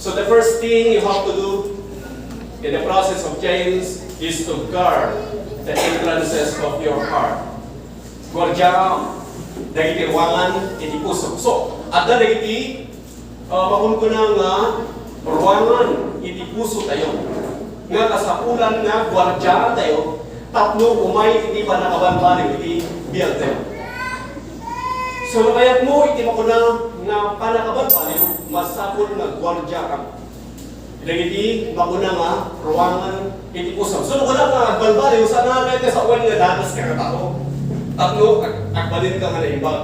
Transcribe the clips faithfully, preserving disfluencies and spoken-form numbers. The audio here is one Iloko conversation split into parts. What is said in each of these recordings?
So the first thing you have to do in the process of change is to guard the entrances of your heart. Guardian dagiti ruangan iti puso. So, adda dagiti, uh, makunkuna nga ruangan iti puso tayo. Nga kasapulan nga guardian tayo tapno umay iti pannakabalbaliw iti biag tayo. So, no kayatmo iti makuna nga pannakabalbaliw, masapul nga guardian ka. Dagiti makuna nga ruangan iti puso. So, no kayat nga agbalbaliw, saan nga kayat nga sawen nga danas nga tao? Tapno ag-, agbalin ka nga naimbag.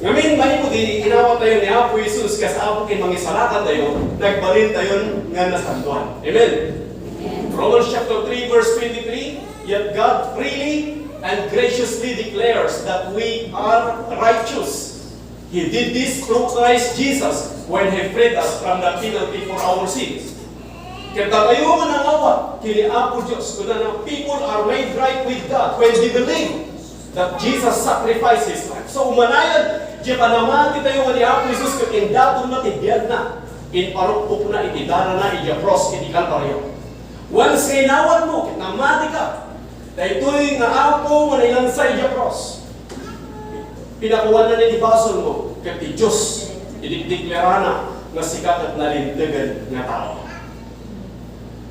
Ngamin, manipud inawat tayo ni Apo Jesus, kas Apo ken Mangisalakan tayo, nagbalin tayo nga nasantoan. Amen? Romans chapter three, verse twenty-three, "Yet God freely and graciously declares that we are righteous. He did this through Christ Jesus when He freed us from the penalty for our sins." Ket datayo nga nangawat ken ni Apo Dios, kunana, "People are made right with God when they believe that Jesus sacrificed His life." So, umanayon, di panamati tayo nga ni Apo Jesus ket indaton na ti biagna, inparukpokna iti darana iti krus iti Kalbario. Once nga inawatmo ket namati ka, daytoy nga Apo nga nailansa iti krus, pinakuanna iti basolmo ket ti Dios idekdeklarana nga sika ket nalintegen nga tao.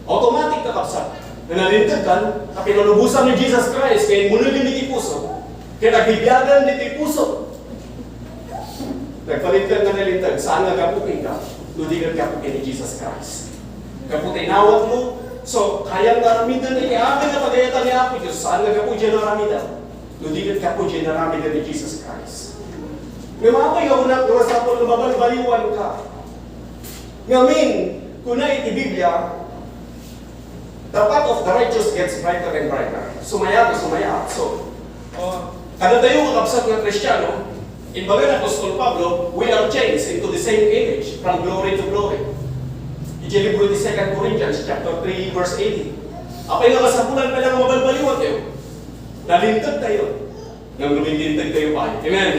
Automatic, kakabsat, nga nalinteg kan, ta pinalubosan ni Jesus Christ nga immunegen iti puso, ket agbibiagan ditoy puso. Nagpalit ka nga nalinteg, saan nga gapu kenka, no di ket gapu ken ni Jesus Christ. Gapu ta inawatmo, so, kayam nga aramiden iti amin nga pagayatan ni Apo Dios, saan nga gapu diay aramiden, no di ket gapu diay aramiden ni Jesus Christ. Nga maapay nga unak, nga masapul nga mabalbaliwan ka. Ngamin, kuna iti Biblia, "The path of the righteous gets brighter and brighter." Sumayaat, sumayaat. So, uh, kadatayo, kakabsat nga Kristiano, imbaga ni Apostol Pablo, "We are changed into the same image from glory to glory." Iti libro ti Second Corinthians chapter three, verse eighteen. Apay nga kasapulan pay nga mabalbaliwan tayo? Nalinteg tayo. Ngem lumilinteg tayo pay. Amen.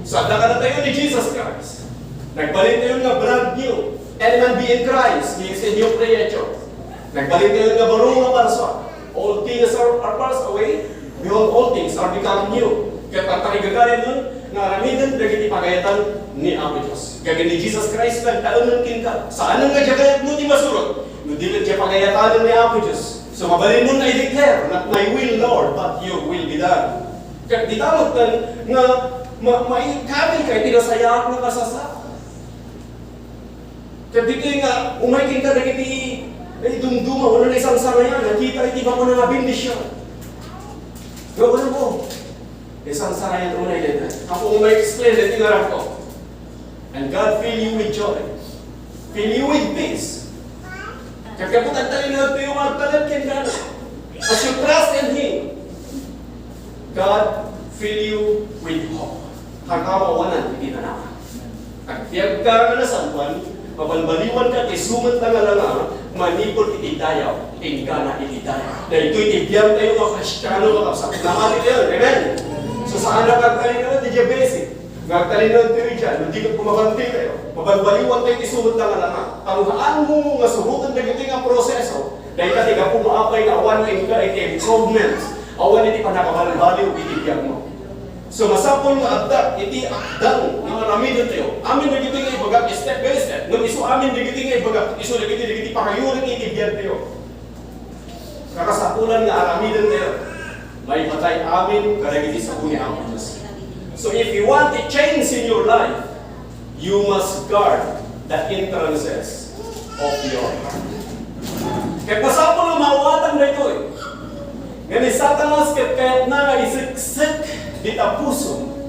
So, adda kadatayo ni Jesus Christ. Nagbalin tayo nga brand new. Any man be in Christ, he is a new creature. Nagbalin tayo nga baro nga parsua. All things are, are passed away. Behold, all things are become new. Ket agtarigagayam nga aramiden dagiti pagayatan ni Apo Dios. Gapu ni Jesus Christ, nagtaengen kenka. Saan nga diay kayatmo ti masurot, no di ket diay pagayatan ni Apo Dios. So, mabalinmo nga i-declare, "Not my will, Lord, but your will be done." Ket dita met nga ma-, maikabil ka iti nasayaat nga kasasao. Ket ditoy nga, umay kenka dagiti, eh, dumduma, wala na isang sarayan, nakita iti bako nga bendision. Nga wala mo, isang sarayan, unay dito. Ako, umay explain, dito nga ko. And God fill you with joy. Fill you with peace. Ket gapu ta agtalinaed tayo nga agtalek kenkuana. As you trust in Him, God fill you with hope. Agkamaawanan iti nanaka. Agbiag ka nga nasantoan, mabalbaliwan ka ti sumet nga langa, manipud iti dayaw, inggana iti dayaw. Daytoy ti biag tayo nga Kristiano, kakabsat. Namati tayo, amen? So, saan nga agtalinaed ti diay basic. Nga agtalinaed tayo diay, no di ket kumabanti tayo, mabalbaliwan tayo ti sumet nga langa. Tanghaanmo nga suroten dagitoy nga proseso. Dayta ti gapu maapay nga awan kenka iti improvement, awan iti pannakabalbaliw iti biagmo. So, masapul nga adda iti addan nga aramiden tayo. Amin dagitoy nga ibagak step by step. Ngem isu amin dagitoy nga ibagak, isu dagiti, dagiti pakaayuren iti biag tayo. Kakasapulan nga aramiden tayo. Maibatay amin kadagiti sao ni Apo Dios. So if you want a change in your life, you must guard the entrances of your heart. Ket masapul nga maawatan daytoy. Nga ni Satanas ket kayatna nga iseksek dita pusom.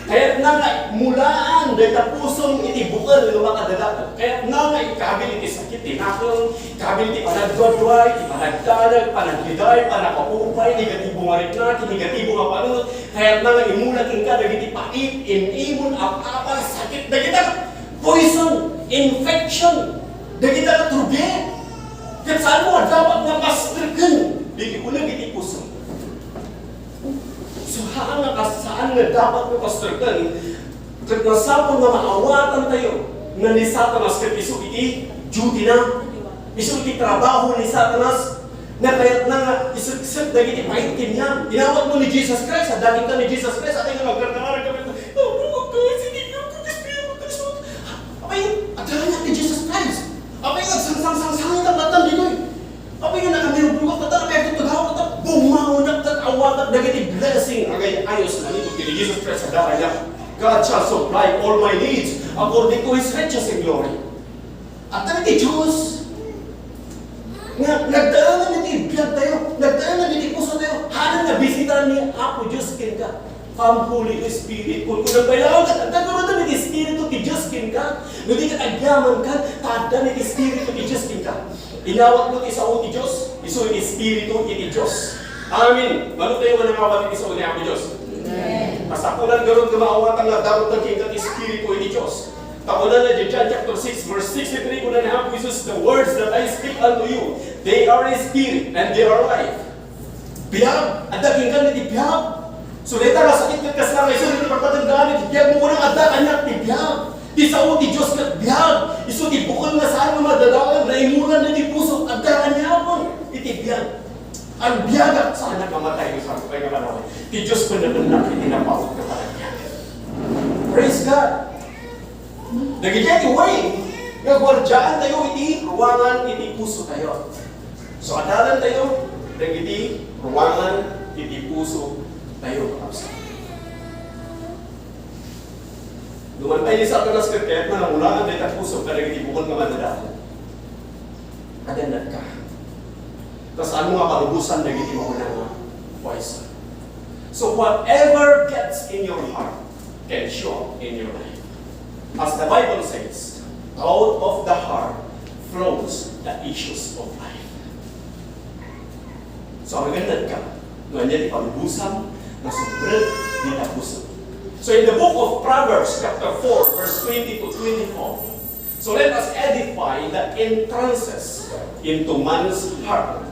Kayatna nga mulaan dayta pusom iti bukel nga makadadakel. Kayatna nga ikabil iti sakit ti nakeng, ikabil ti panagduadua, ti panagdanag, panagriday, pannakaupay, negatibo nga rikna, ti negatibo nga panunot. Kayatna nga imula kenka dagiti pait, im-imon, ap-apal, sakit, dagita poison, infection, dagita nga trubiek. Ket saan mo a dapat nga pastreken dagiti uneg iti pusom. So, haan nga kas-, saan nga dapat nga pastreken, ket masapul nga maawatan tayo Nga ni Satanas ket isu iti duty na, isu iti trabaho ni Satanas, nga kayatna nga iseksek dagiti pait ken yan. Inawatmo ni Jesus Christ, adda kenka ni Jesus Christ, adda nga agkarkararag ka, "Oh, oh, oh, sige, oh, oh, Espiritu, Espiritu." Apay, adda kaniak ni Jesus Christ. Apay, agsangsangsangitak latta ditoy. Apay nga nakamirugrugat ta, apay nga tutugaw ta, bumangonak ta, awatak dagiti blessing, agay-ayos, manipud ken ni Jesus Christ, adda kaniak. "God shall supply all my needs according to His riches in glory." Adda iti Dios nga nagtaengan iti biag tayo, nagtaengan iti puso tayo. Haanna nga bisita ni Apo Dios kenka. Come, Holy Spirit, kunkunam pay laeng ket adda gurudon iti Espiritu ti Dios kenka. No di ket agyamanka, ta adda iti Espiritu ti Dios kenka. Inawatmo ti sao ti Dios, isu iti Espiritu iti Dios. Amen. Mano tayo nga nangawat iti sao ni Apo Dios? Amen. Kasapulan garud nga maawatan nga darutan kenka ti Espiritu iti Dios. Ta kunana iti John chapter six, verse sixty-three, kunana ni Apo Jesus, "The words that I speak unto you, they are spirit and they are life." Biag, adda kenka iti biag. So, dayta nga sakit ket kasla nga isu iti pagpatenggaan iti biag mo, kunam adda kaniak ti biag. Ti sao ti Dios ket biag. Isu ti bukel nga saan nga madadael, naimulan iti puso, adda kaniak iti biag. Agbiagak, saanak mamatay, no saan pay nga panaway. Ti Dios pennepennak iti napaut nga panagbiag. Praise God! Dagiti way nga guardiaan tayo iti ruangan iti puso tayo. So, adalan tayo dagiti ruangan iti puso tayo, kakabsat. Duman pay ni Satanas ket kayatna nga ulangan dayta puso kadagiti bukel nga madadael. Aganadka. Ta saanmo nga palubosan dagiti mauna nga poison. So whatever gets in your heart can show up in your life. As the Bible says, "Out of the heart flows the issues of life." So, aganadka, no ania ti palubosan nga sumrek dita puso. So, in the book of Proverbs, chapter four, verse twenty to twenty-four, so let us edify the entrances into man's heart.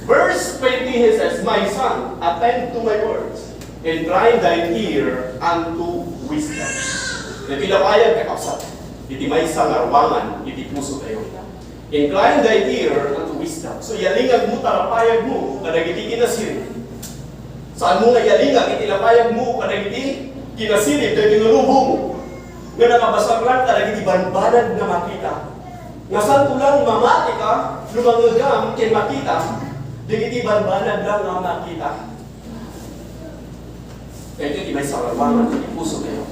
Verse twenty, he says, "My son, attend to my words, incline thine ear unto wisdom." Dagiti lapayag, kakabsat, iti maysa nga ruangan iti puso tayo. "Incline thine ear unto wisdom." So, iyalingagmo ta lapayagmo kadagiti kinasirib. Saanmo nga iyalingag iti lapayagmo kadagiti kinasirib, dagiti nalubong nga nakabasar lang kadagiti banbanag nga makita. Nga saanto lang mamati ka, lumangngegam ken makita, dagiti banbanag lang nga makita. Daytoy ti maysa nga ruangan iti puso tayo.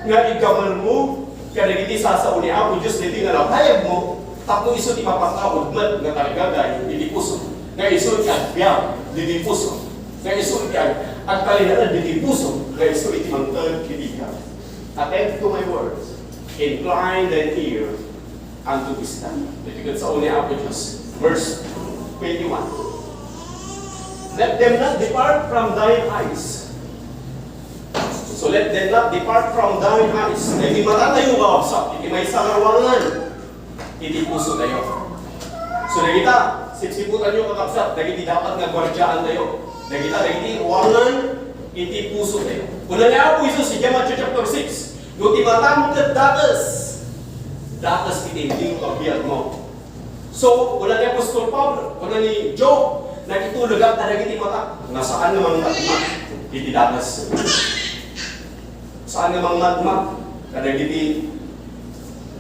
Nga iggamermo kadagiti sasao ni Apo Dios daytoy nga lapayagmo, tapno isu ti mapakaud met nga tarigagay iti puso. Nga isu ti agbiag diti puso. Nga isu ti ag-, agtalinaed diti puso. Nga isu iti mangted iti biag. "Attend to my words. Incline thine ear unto wisdom." Iti ket sao ni Apo Dios. Verse twenty-one. "Let them not depart from thine eyes." So, "Let them not depart from thine eyes." Iti mata tayo, kakabsat, iti maysa nga ruangan iti puso tayo. So, dagita, sipsiputan yo, kakabsat, dagiti dapat nga guardiaan tayo. Dagita, dagiti ruangan iti puso tayo. Kuna ni Apo Jesus iti Matthew chapter six, "No ti matam ket dakes, dakes iti entero nga biagmo." So, kuna ni Apostol Pablo, kuna ni Job, "Nakitulogak kadagiti matak nga saan nga mangmatmat iti dakes." Saan nga mangmatmat kadagiti,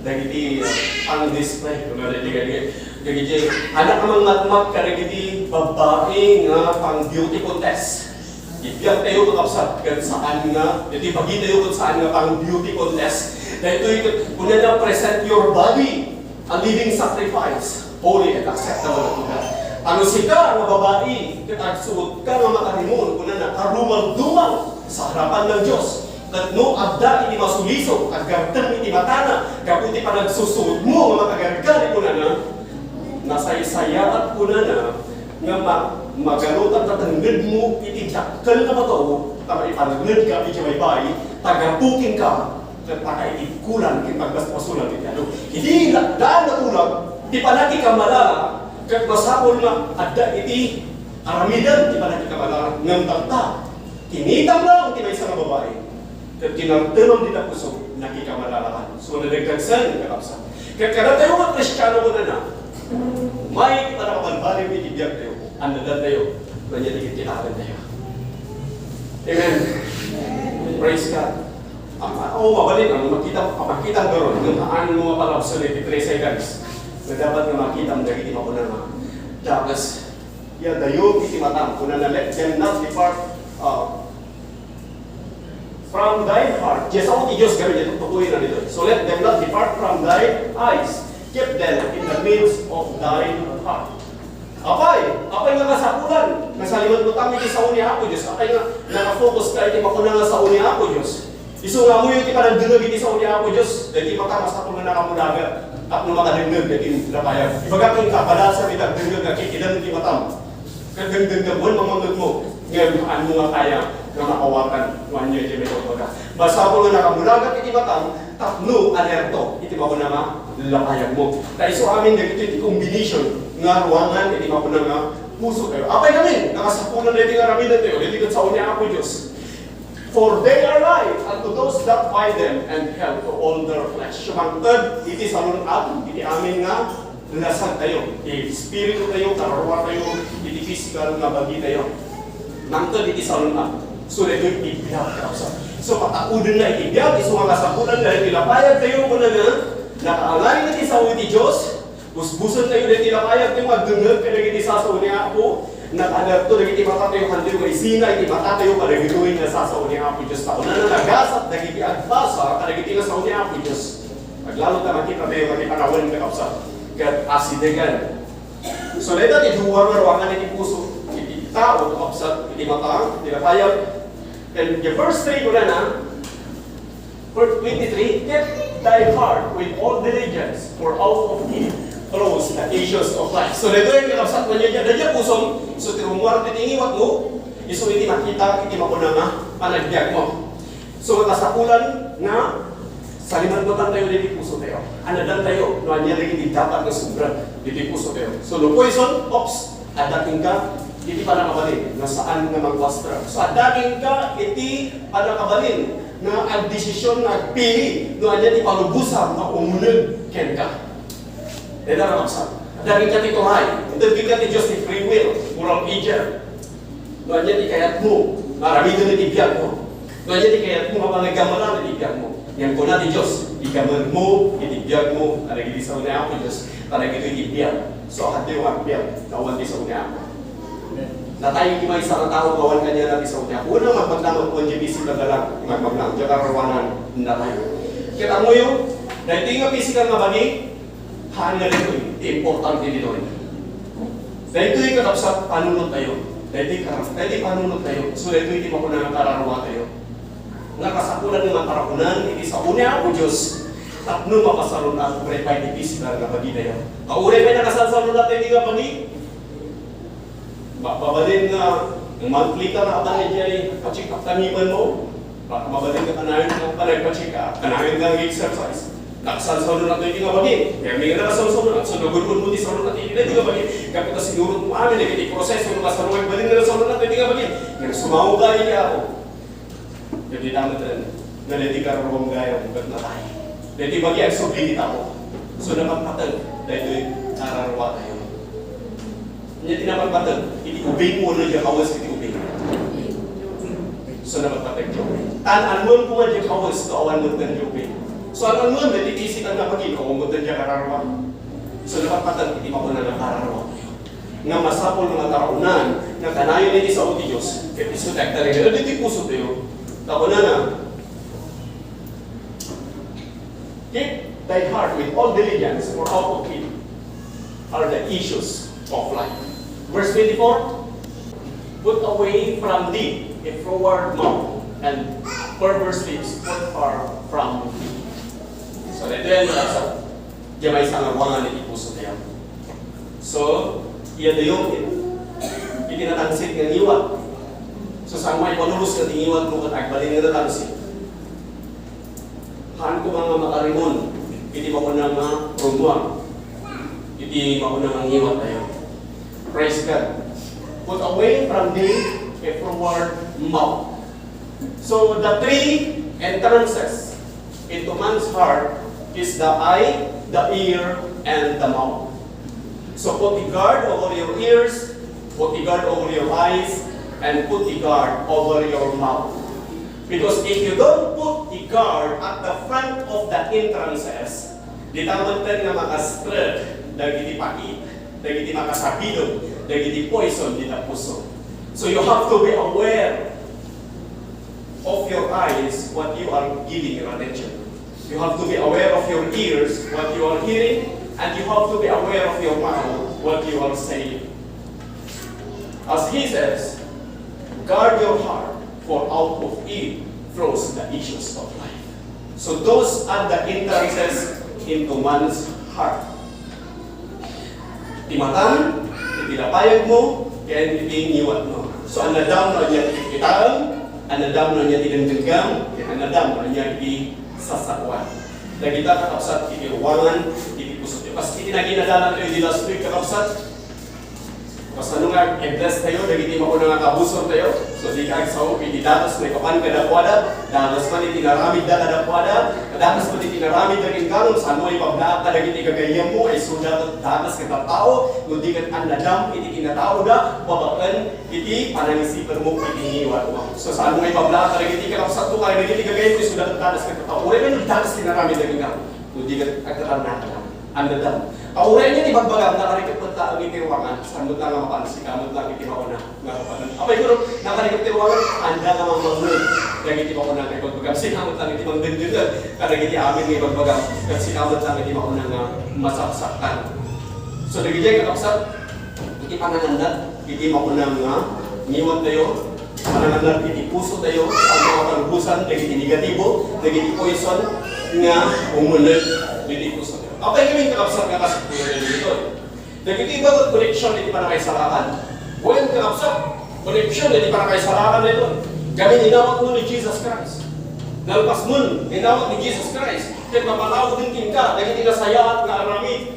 dagiti, uh, pang-display, kuna dagiti, dagiti, dagiti, anak nga mangmatmat kadagiti babbai nga pang-beauty contest. Iti biag tayo, kakabsat, ket saan nga, iti bagi tayo ket saan nga pang-beauty contest. Daytoy ket, kuna na, "Present your body a living sacrifice, holy and acceptable unto God." Ano sika nga babai, ket agsuot ka nga makarimon, kuna na, "Karumangdumang sa harapan ng Dios." Ket no adda iti masulisog, aggartem iti matana, gapu ti panagsusuotmo nga makagargari, kunana, nasaysayaat, kunana, nga ma-, magarutan ta tengngedmo iti dakkel nga bato, ta maipanngedka iti baybay, ta gapu kenka, ket pakaitibkolan ken pagbasbasolan iti adu. Idi la-, daan nga tulag, ti panakikamalala, ket masapul nga adda iti aramiden ti panakikamalala, ngem tatta, kinitam laeng ti maysa nga babai, ket kinartemam dita puso, Nakikamalalakan. So, nadagdagsen, kakabsat. Ket kadatayo nga Kristiano, kunana, may ti panakabalbaliw iti biagtayo. Annadantayo, no ania ti kitkitaentayo. Amen. Praise God. Ang, oh, mabalin, ang makita, makita mo ron, yung ano mo mapalabsan iti three seconds. Na dapat nga makita mo dagiti makuna nga. Dapat, ya, dayo, iti matam, kunana, "Let them not depart, uh, from thine heart." Diay sao ti Dios, gayam diay tutukoyen na ditoy. "So let them not depart from thine eyes. Keep them in the midst of thine heart." Apay, apay nga kasapulan, nga salimanto tam iti sao ni Apo Dios, apay nga nakafocus ka iti makuna nga sao ni Apo Dios. Isu nga ammoyo ti panagdengngeg iti sao ni Apo Dios, dagiti mata masapul nga nakamulaga, tapno makadengngeg dagiti lapayag. Ibaga kenka, padasam iti agdengngeg nga kikidem iti matam. Ket dengdengngeg wen mamangngegmo, ngem haan mo nga kaya nga makawakan no ania diay maibagbaga. Masapul nga nakamulaga iti matam tapno alerto iti makuna nga lapayagmo. Ta isu amin dagitoy ti combination nga ruangan iti makuna nga pusotayo. Apay ngamin, nakasapulan daytoy nga aramidentayo, daytoy ket sao ni Apo Dios. "For they are life unto those that find them, and health to all their flesh." Mangted iti salun-at iti amin nga lasagtayo, ti espiritutayo, kararwatayo, iti pisikal nga bagitayo. Mangted iti salun-at. So, daytoy iti biag, kakabsat. So, pataudenna iti biag, isu nga kasapulan, daytoy lapayagtayo, kunana, nakaalign iti sao iti Dios, busbusentayo daytoy lapayagtayo nga agdengngeg kadagiti sasao ni Apo, nakaadto dagiti matatayo, hantayo nga isina iti matatayo kadagitoy nga sasao ni Apo Dios. Ta kunana, nagasat dagiti agbasa kadagiti nga sao ni Apo Dios. Aglalo ta makitatayo, makipanawen, kakabsat, ket asidegen. So, dayta ti dua nga ruangan iti puso, iti tao, kakabsat, iti mata, iti lapayag. And the first three, kunana, verse twenty-three, "Keep thy heart with all diligence, for out of it flows the issues of life." So, daytoy, kakabsat, man, dayta, dayta pusom, so, ti rummuar ti ngiwatmo, isu iti makita, iti makuna nga panagbiagmo. So, kasapulan nga salimantotantayo daytoy pusotayo. Annadantayo no ania dagiti dapat nga sumrek ditoy pusotayo. So, no poison, ops, adda kenka iti pannakabalin nga saan nga mangkuastra. So, adda kenka iti pannakabalin nga agdesisyon nga agpili no ania ti palubosam nga umuneg kenka. Dayta nga kakabsat. Adda kenka ti turay. Inted kenka ti Dios ti free will, moral agent. No ania ti kayatmo nga aramiden iti biagmo. No ania ti kayatmo nga panaggamatan iti biagmo. Ngem kuna ti Dios, igamermo iti biagmo kadagiti sao ni Apo Dios, ta dagitoy ti biag. So, adtoy nga agbiag, ta awan ti sao ni Apo. Natay ti maysa nga tao nga awan kaniana ti sao ni Apo. Unay, magmagna, magkuan diay pisikal nga lang, magmagna, diay kararuanan, natay. Ket ammoyo, daytoy nga pisikal nga bagi, haan nga daytoy ti importante ditoy. Daytoy, kakabsat, panunottayo. Daytoy, kakabsat, daytoy panunottayo. So, daytoy ti makuna nga kararwatayo. Nga kasapulan nga mataraonan iti sao ni Apo Dios tapno mapasalun-at uray pay ti pisikal nga bagitayo. Ta uray pay nakasalsalun-at daytoy nga bagi, ma-, mabalin nga monthly ka nga apan diay pa-check up ti ngipenmo. Ba-, mabalin nga kanayon nga panagpa-check up, kanayon nga exercise. Nakasalsalun-at daytoy nga bagi. Kaya may nga nakasalsalun-at, so nagun-unmo ti salun-at iti daytoy nga bagi. Gapu ta sinurotmo amin dagiti proseso nga masaruay, balin nga nasalun-at daytoy nga bagi. Nga sumawag ka iti Apo. Dagiti tamet ren, nga daytoy kararua gayam ket natay. Daytoy bagi agsubli iti Apo. So, napatpateg daytoy kararua tayo. Ania ti napatpateg? Iti ubingmo wenno diay kawes iti ubing? So, napatpateg diay ubing. Tan-anonmo nga diay kawes, awan met diay ubing. So, an-anonmo daytoy pisikal nga bagi, awan met diay kararua. So, napatpateg iti makuna nga kararua tayo. Nga masapul nga mataraonan nga kanayon iti sao ti Dios, ket isu ti agtalinaed iti pusotayo. Ta kunana, "Keep thy heart with all diligence, for out of it are the issues of life." Verse twenty-four, "Put away from thee a froward mouth, and perverse lips put far from thee." So, daytoy, diay maysa nga ruangan iti pusotayo. So, iyadayo iti natangsit nga ngiwat. So, saan maipanubos nga ti ngiwatmo ket agbalin nga natangsit? Haan koma nga makarimon iti makuna nga rummuar, iti makuna nga ngiwat tayo. Praise God. "Put away from thee a froward mouth." So, the three entrances into man's heart is the eye, the ear, and the mouth. So put the guard over your ears, put the guard over your eyes, and put the guard over your mouth. Because if you don't put the guard at the front of the entrances, dita metten nga maka-spread dagiti pait, dagiti makasabidog, dagiti poison dita puso. So you have to be aware of your eyes what you are giving your attention to. You have to be aware of your ears what you are hearing, and you have to be aware of your mouth what you are saying. As he says, guard your heart, for out of it flows the issues of life. So those are the entrances into man's heart. Ti matam, iti napayagmo, ken iti ngiwatmo. So, annadam no ania ti kitaem, annadam no ania ti denggengam, ken annadam no ania ti sasaoan. Dagita kakabsat iti ruangan iti pusotayo. Kas iti naginadalan tayo di last week, kakabsat, kasano nga i-bless tayo dagiti mauna nga kabusortayo? So, dika agsao iti datos maipapan kadakuada, datos man iti naramidda kadakuada, datos man iti naramidda kenka, no saan mo ipablaak kadagiti gagayyemmo, ay suda datos ket tattao, no di ket annadam iti kinataoda, babaen iti panangisipenmo iti ngiwatmo. So, saan mo ipablaak kadagiti kakabsatmo, kadagiti gagayyemmo, ay suda ket datos ket tattao. Uray no datos ti naramidda kenka, no di ket agtatannaka. Annadam. Uray ania ti bagbagam, nakarikep met laeng iti ruangan, saan met laeng a mapan, sika met laeng iti mauna nga kapanen. Apay, guro, nakarikep ti ruangan, anda nga mamangngeg dagiti mauna nga ibagbagam. Sika met laeng iti mangdengdengngeg kadagiti amin nga ibagbagam, ket sika met laeng iti mauna nga masaksaktan. So, dagiti kakabsat, iti panangannad iti mauna nga ngiwattayo, panangannad iti pusotayo, saan nga palubosan dagiti negatibo, dagiti poison nga umuneg iti pusotayo. Apay ngamin, kakabsat, nga kasapulatayo ditoy? Dagiti iba ket koneksyon iti pannakaisalakan. Wen, kakabsat, koneksyon iti pannakaisalakan daytoy. Gamin inawatmo ni Jesus Christ. Nalpasmon, inawat ni Jesus Christ. Ket mapalawden kenka dagiti nasayaat nga aramid.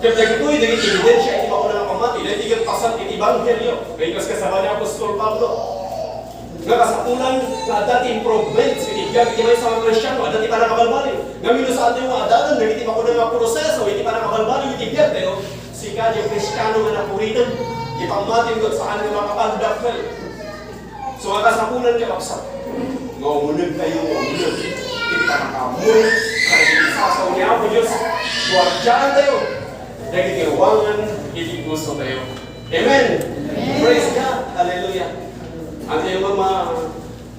Ket dagitoy dagiti ebidensia iti mauna nga pammati, dagiti ket paset iti ebanghelio. Ket kas kasaba ni apostol Pablo, nga kasapulan nga adda ti improvements iti biag iti maysa nga Kristiano, adda ti pannakabalbaliw. Ngem no saantayo nga adalan dagiti mauna nga proseso iti pannakabalbaliw iti biagtayo, sika diay Kristiano nga napuritem, ti pammatiyo ket saan nga makapagdakkel. So, nga kasapulan, kakabsat, nga umunegtayo nga umuneg iti pannakaammo kadagiti sasao ni Apo Dios, guardiantayo dagiti ruangan iti pusotayo. Amen. Amen. Praise God. Hallelujah. Antayo nga ma-,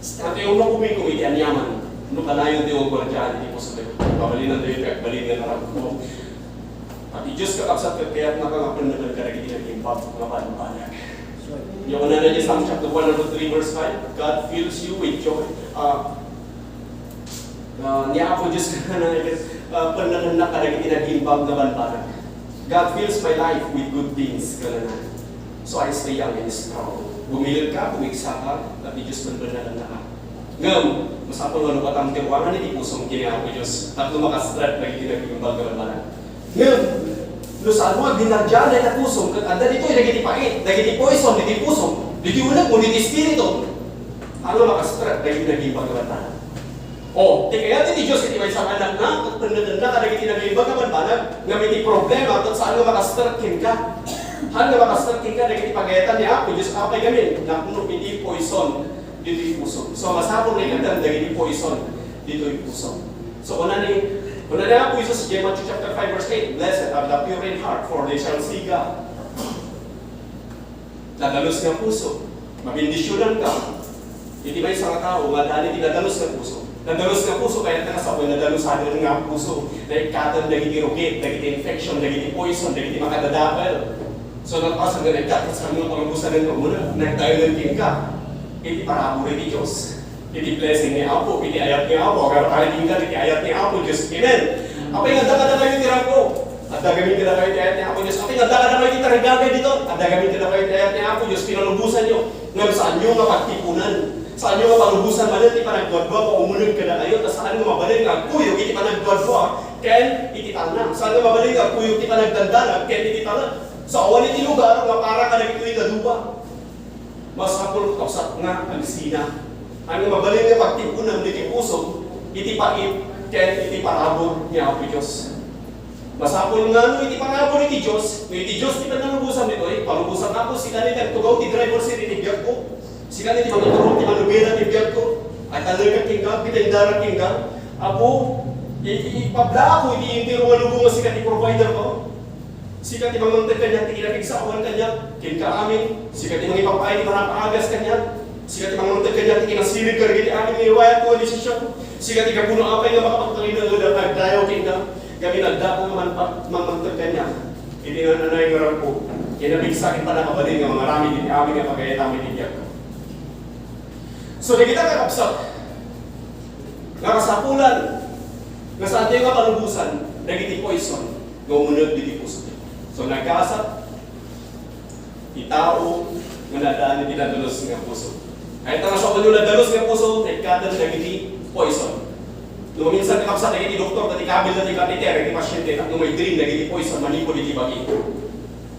antayo nga makumikom iti aniaman no kanayontayo nga guardian iti pusotayo. Pabalinantayo iti agbalin nga naragko. Ti Dios, kakabsat, ket kayatna nga penneken kadagiti nag-imbag nga banbanag. Nia kunana iti Psalm chapter one hundred three verse five, "God fills you with joy." Ah, ah, ni Apo Dios, ah, pennekennak kadagiti nag-imbag nga banbanag. "God fills my life with good things," kunana. So I stay young and strong. Gumiled ka, pumigsa ka, ket ti Dios pennekennaka. Ngem, masapul nga lukatam ti ruangan iti pusom ken ni Apo Dios, tapno maka-strength dagiti nag-imbag nga banbanag. Ngem, no saanmo a ginardiaan dayta pusom, ket adda ditoy dagiti pait, dagiti poison, dagiti pusom, dagiti unegmo, dagiti espiritu, ano maka-strength dagiti nag-imbag nga banbanag? O, ti kayat iti Dios iti maysa nga Anakna, ket pennekennaka dagiti nag-imbag nga banbanag, ngem iti problema, ket saan nga maka-strength kenka. Saan nga maka-strength kenka dagiti pagayatan ni Apo Dios, apay ngamin, napno iti poison ditoy pusom. So, masapul nga ikkatem dagiti poison ditoy pusom. So, kuna ni, kuna ni Apo Jesus iti Matthew chapter five, verse eight, "Blessed are the pure in heart, for they shall see God." Nadalus nga puso. Mabendisionan ka. Iti maysa nga tao nga adda iti nadalus nga puso. Nadalus nga puso, kayatna nga sawen, nadalusaden nga puso. Naikkaten dagiti rukit, dagiti infection, dagiti poison, dagiti makadadakel. So, nalpasen nga naikkat, saan nga palubosan nga umuna, nagtaengen kenka iti parabur iti Dios. Iti blessing ni Apo, iti ayat ni Apo, agara tayo tinggal iti ayat ni Apo Dios. Amen. Apay nga adda kadakayo ti rag-o? Adda gamin kadakayo ti ayat ni Apo Dios. Apay nga adda kadakayo ti tarigagay dito? Adda gamin kadakayo ti ayat ni Apo Dios. Pinalubosanyo. Ngem saanyo nga pagtipunan. Saanyo nga palubosan manen ti panagduadua nga umuneg kadakayo, ta saan nga mabalin nga agkuyog iti panagduadua ken iti talna. Saan nga mabalin nga agkuyog ti panagdandanag ken iti talna. Sa awan iti lugar nga para kadagitoy nga duba. Masapul, kakabsat, nga agsina. Ania mabalin nga pagtipunan dagiti pusom iti pait ken iti parabur ni Apo Dios. Masapul nga no iti parabur iti Dios, no iti Dios ti pannalubosan ditoy, palubosan, Apo, sika ni agtugaw ti driver seat iti biagko, sika ni ti mantuturog ti manubela ti biagko, agtalekak kenka, agbitindarak kenka, Apo, i-, i-, ipablaak iti entero nga lubong nga sika ti provider ko. Sika ti mangmangted kaniak ti kinapigsawan kaniak kenka amin. Sika ti mangipapaay ti manapaagas kaniak. Sika ti mangmangted kaniak ti kinasirib kadagiti amin nga iwayat ko a desisyon. Sika ti gapuno apay nga makapagtalinaed a agdayaw kenka. Gamin adda nga man-, mangmangted kaniak. Iti nananay nga rapo, kinapigsa ken pannakabalin nga mangaramid iti amin nga pagayatan iti biagko. So, dagita kakabsat, nga kasapulan, nga saantayo nga palubosan, dagiti poison, nga umuneg diti puso. So, nagkasat, ti tao, nga nadaan iti nadalus nga puso. Kayat nga sa nadalus nga puso, naikkaten dagiti poison. No, minsan, kakabsat, dagiti doktor, dagiti kabil na ti kateter, dagiti pasyente, tapno may drink, dagiti poison, manipod iti bagi.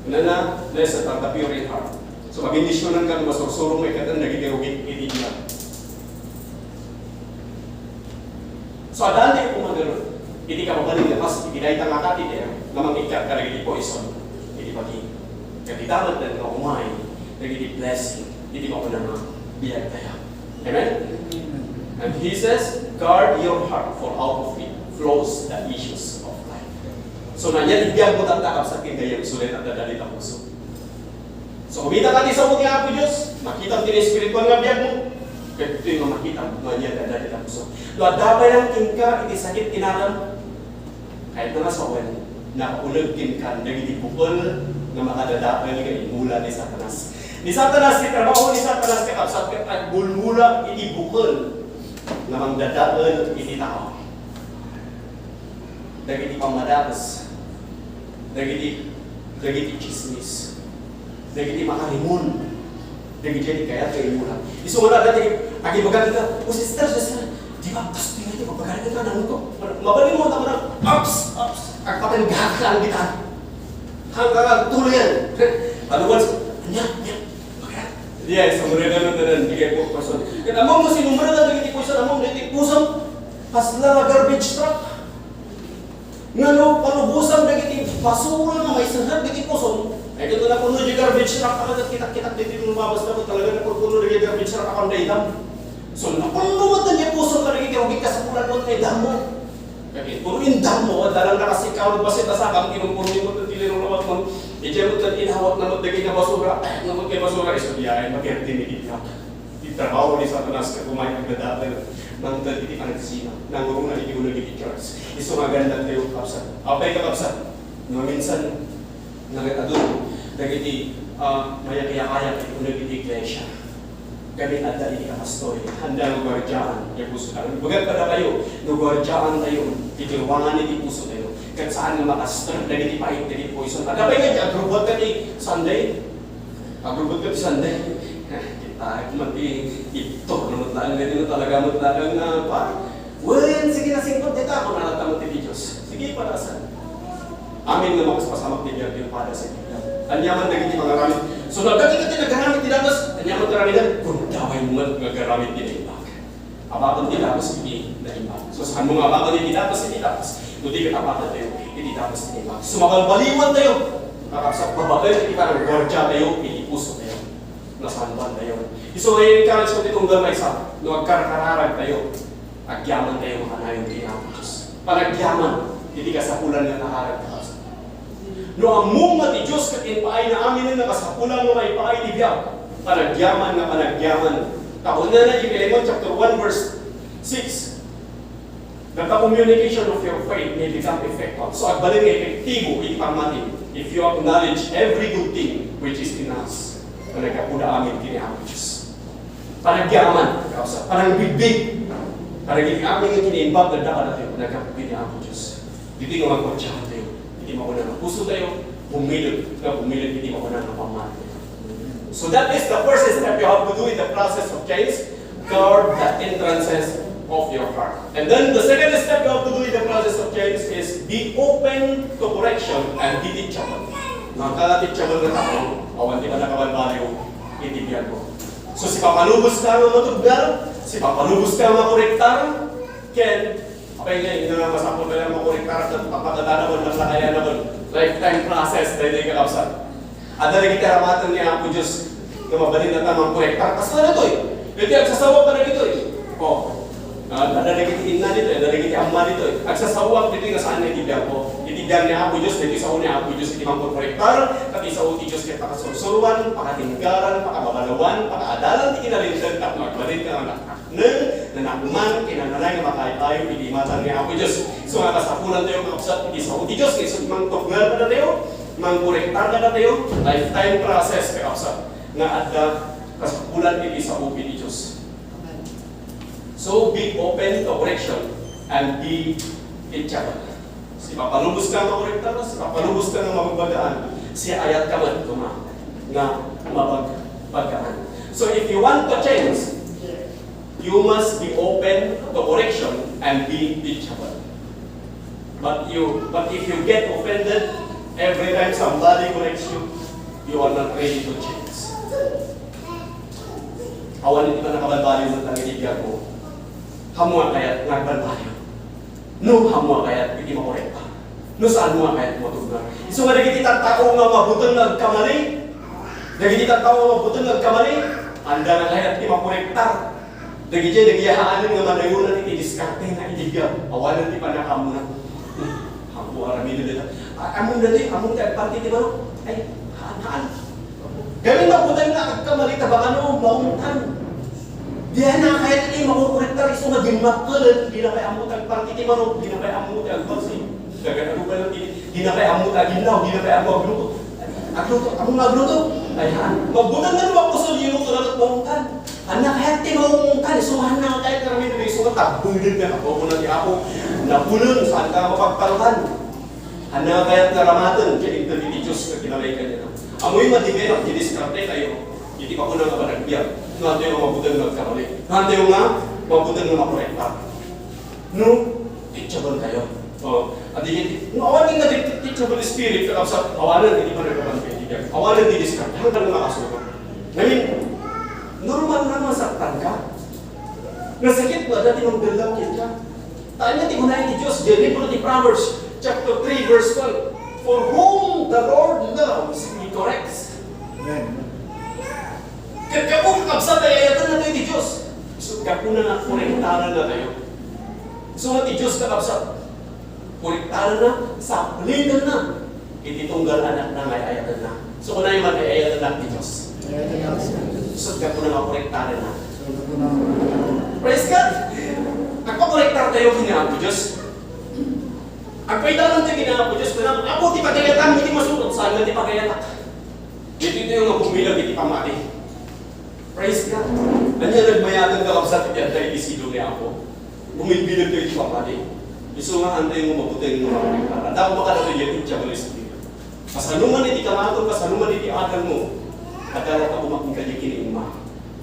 Kunana, "Blessed are the pure in heart." So, mabendisyonanka no masursurong maikkaten dagiti rugit iti biag. So, adda ti kumagalon iti kababalin nga kas iti dayta nga katiter nga mangikkat kadagiti poison iti bagi. Ket ita met nga umay dagiti blessing iti makunana biag tayo. Amen? And he says, "Guard your heart, for out of it flows the issues of life." So, nanya ti biag mo tatta, kabsat, ken gayyem, sulet adda dagita puso. So, kumita ka ti sabong ni Apo Dios, makita ti espiritual nga biag mo, ket ditoy nga makita mo nga ania ti adda iti puso. No adda pay lang kenka iti sakit ti nagan, kayat nga sawen, nakauneg kenka dagiti bukel nga makadadael nga immula ni Satanas. Ni Satanas, ti trabaho ni Satanas, kakabsat, ket agbulbula iti bukel nga mangdadael iti tao. Dagiti pammadakes, dagiti, dagiti tsismis, dagiti makarimon, dagiti kayat nga immula. Isu nga dagiti agibaga ita, "O sister, sister, di ba, tas di nga iti pagpagaling ita, nang ito?" Mabalin mo, tapos na, "Ups, ups, agpatenggak lang kita." Hanggang tuloy yan. Ano ba? Anya, anya. Di ay, sa murag ano na nan, di kay po, person. Ket ammo mo, sinumara na dagiti puso, ammo, dagiti puso, kasla nga garbage truck. Nga no, palubosan dagiti basura nga maisengat dagiti puso. Ay, ket no napuno di garbage truck, talaga kitak-kitak dagiti lumabas na po, talaga napuno dagiti garbage truck, apan daydam. So, napuno mo dagiti puso, kadagiti rugit kasapulan mo, daydam mo. Kadi, puro indam mo, dalan na kasi ikaw, basit na sakam, kinumpurmi mo, ti lirong lawat mo, iti mo, ti inawat na mo, dagiti basura, ay, na mo, kay basura, isu diay, magerte ni Biblia. Ti trabaho ni Satanas, ket umay agdadael, nangted iti panagsina, nanguruna iti uneg iti church. Isu nga agannad tayo, kabsat. Apay ka, kabsat? No, minsan, Nagad-adu dagiti, ah, mayakayakayak iti uneg iti iglesia. Gamin adda iti kakastoy, handa nga guardiaan ti pusotayo. Ibagat kadakayo, no guardiaan tayo iti ruangan iti pusotayo, ket saan nga makaster dagiti pait dagiti poison. Adda pay nga ti agrubot ka ti Sunday? Agrubot ka ti Sunday? Kita man ti ito, no, talaga, no, talaga, no, talaga nga, pa, Wen, sige, nasingpet dita, kunana ta met ti Dios. Sige, parasan. Amin nga makaspasamak ti biag ti pada sa Biblia. Ania man dagiti pangaramid. So, nagdagiti ti nagaramid ti dagus, ania man ti aramidan? Gundaway met nga agaramid ti naimbag. Abaton ti dagus iti naimbag. So, saan mo nga abaton iti dagus iti dagus? No di ket abaton tayo iti dagus iti naimbag. So, mabalbaliwan tayo. Kakabsat, babaen iti panagguardia tayo iti puso tayo. Nasanban tayo. Isu nga i-encourage ko ti tunggal maysa, no agkarkararag tayo. Agyaman tayo makanayon ken Apo Dios. Panagyaman iti kasapulan nga nakararag ta. No ammom nga ti Dios ket impaayna amin nga kasapulan nga maipaay ti biag, panagyaman nga panagyaman. Ta kunana iti Filemon chapter one verse six, that the communication of your faith may become effectual. So, agbalin nga epektibo iti pammati if you acknowledge every good thing which is in us. Panagkapuda amin ken Apo Dios. Panagyaman, kausa, panangbigbig. Panagyaman nga kinaimbag nga dapat natin, nagkapagpili ang Diyos. Dito nga magkotsahan tayo. Hindi mauna nga puso tayo, bumilog, nga bumilog, hindi mauna nga pamati. So that is the first step you have to do in the process of change. Guard the entrances of your heart. And then the second step you have to do in the process of change is be open to correction and be teachable. Magka-teachable nga tao, awan ti panakabalbaliw, iti biag mo. So, sipapalubos ka nga matuggar, sipapalubos ka nga makorektar, ken Apay nga, ina nga masapul nga makorektar ket papagatan a wen, lakayan a wen. Lifetime process, daytoy, kakabsat. Adda dagiti aramaten ni Apo Dios nga mabalin a mangkorektar. Kasta daytoy. Iti agsasawag kadagitoy. O. Ah, adda dagiti inna ditoy, adda dagiti amma ditoy. Agsasawag ditoy nga saan nga iti biangko. Iti biang ni Apo Dios, dagiti sao ni Apo Dios iti mangkorektar, ket iti sao ti Dios ket pakasursuroan, pakatinggaran, pakababalawan, pakaadalan ti kinalinteg tapno agbalin nga anak. Neng, nanakman, kinananay nga makaykayo iti imatang ni Apo Dios. So, nga kasapulantayo, kakabsat, iti sao ti Dios, nga isu ti mangtugna kadatayo, mangkorektar kadatayo, lifetime process, kakabsat, nga adda kasapulan iti sao iti Dios. So, be open to correction and be teachable. Sipapalubos ka nga makorektar, sipapalubos ka nga mabagbagaan, siaayat ka met koma nga mabagbagaan. So, if you want to change, you must be open to correction and be teachable. But you, but if you get offended every time somebody corrects you, you are not ready to change. Awan iti pannakabalbaliw met dagiti biagmo. Ammo a kayat nga agbalbaliw. No ammo a kayat iti makorekta. No saan mo a kayat matugna. Isu nga dagiti tattao nga mabuteng nga agkamali, dagiti tattao nga mabuteng nga agkamali, anda nga kayat ti makorekta. Dagiti, dagiti haanen nga madayonan iti diskarte na iti biag. Awanen ti pannakaamuna. Ammo aramiden dayta. A-, ammom daytoy, ammom ti agparti ti manok. Ay, haan, haan. Gamin mabuteng nga agkamali ta baka no, maungtan. Diay na kayat ti makorektar isu nga dimmakkel, dina pay ammo ti agparti ti manok, dina pay ammo ti agbaksi. Dagan ano ba lang, di-, dina pay ammo ti aginnaw, dina pay ammo agluto. Agluto, ammo nga agluto. Ay, haan. Magbuteng nga no, agkusol, iluto na ket maungtan. Ania kayat ti maungtan, isu nga ania kayat nga aramiden, isu nga tabbeden nga kapupunan ti Apo. Napunen, saan ka mapagtarukan? Ania kayat nga aramaten ken inted iti Dios nga kinalay kaniana? Ammoy madimerak ti diskartetayo iti mapuna nga panagbiag. No, antayo nga mabuteng nga agkamali. No, antayo nga mabuteng nga makorekta. No, teachable tayo. O, adi iti, no, awan nga di teachable spirit, kakabsat, awanen iti panagkakamali iti biag. Awanen ti diskarte, hangkan nga makasuko. I mean, normal na masaktan ka. Nasakit mo, dati mong galaw ka. Ania ti kuna iti Dios, diay libro ti Proverbs, chapter three, verse twelve, "For whom the Lord loves, He corrects." Amen. Ket gapu, kakabsat, ay-ayatenna tayo ti Dios. So, gapuna nga korektaran na tayo. So, nga ti Dios, kakabsat, korektaran na, sapliten na. Iti tunggal anakna nga ay-ayatenna. So, kunana man, ay-ayatennak ti Dios. Ay-ayatennak ti Dios. So, gapuna nga korektaran na. So, gapuna nga korektaran. Praise God! Agpakorektar tayo ken ni Apo Dios. Agpaidanan tayo ken ni Apo Dios. Kunana, Apo, ti pagayatam, iti masurot, saan nga ti pagayatak? Iti tayo nga bumilag iti pamati. Praise God. Ania nagmayaten, kakabsat, iti adda iti silo ni Apo? Bumilbileg tayo iti pamati. Isu nga, antayo nga mabuteng nga makorektar. Adda koma kadatayo diay teachable spirit. Kasano man iti kamaton, kasano man iti adalmo, adda latta koma kenka diay kinaimma.